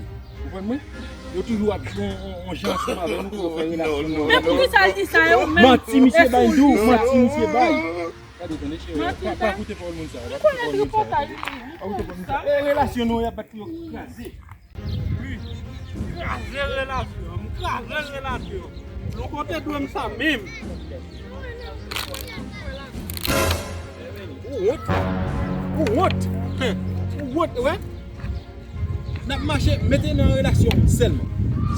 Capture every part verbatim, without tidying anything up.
pase. Ou konprann mwen? Yo toujou ap jwe yon, yon, yon jan ansanm avè nou pou yo fè relasyon nou. Men poukisa l di sa, e ou menm? Manti misye bay, di w, manti misye bay. Gade, tande, cheri, pa, pa koute pawòl moun sa yo, pa koute pawòl moun sa yo. Pa koute pawòl moun sa yo. E relasyon nou y ap bat pou yo kraze. Wi, kraze relasyon, m kraze relasyon. Nou konte dwe m sa menm. Ou wont? Ou wont? Ou wont, wè? N ap mache, mete nan relasyon sèlman.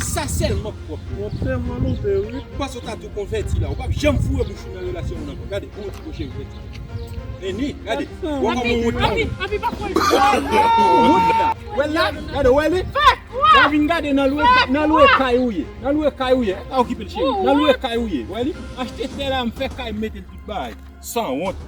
Sa sèlman k pwòp. Wont se volonte, wi. Ou panse w ta tou konvèti la. Ou p ap janm foure bouch ou nan relasyon moun ankò. Gade, ou ti koche ou fè ti. Eni, gade. Wè kòman ou wont la. Ou wont la. Wè la, gade, wè li. La vin gade nan lwe, nan lwe kay ou ye. Nan lwe kay ou ye. Pa okipe l, cheri. Nan lwe kay ou ye. Wè li. Achte tè la, m fè kay, m mete l tout bagay. Sanwont.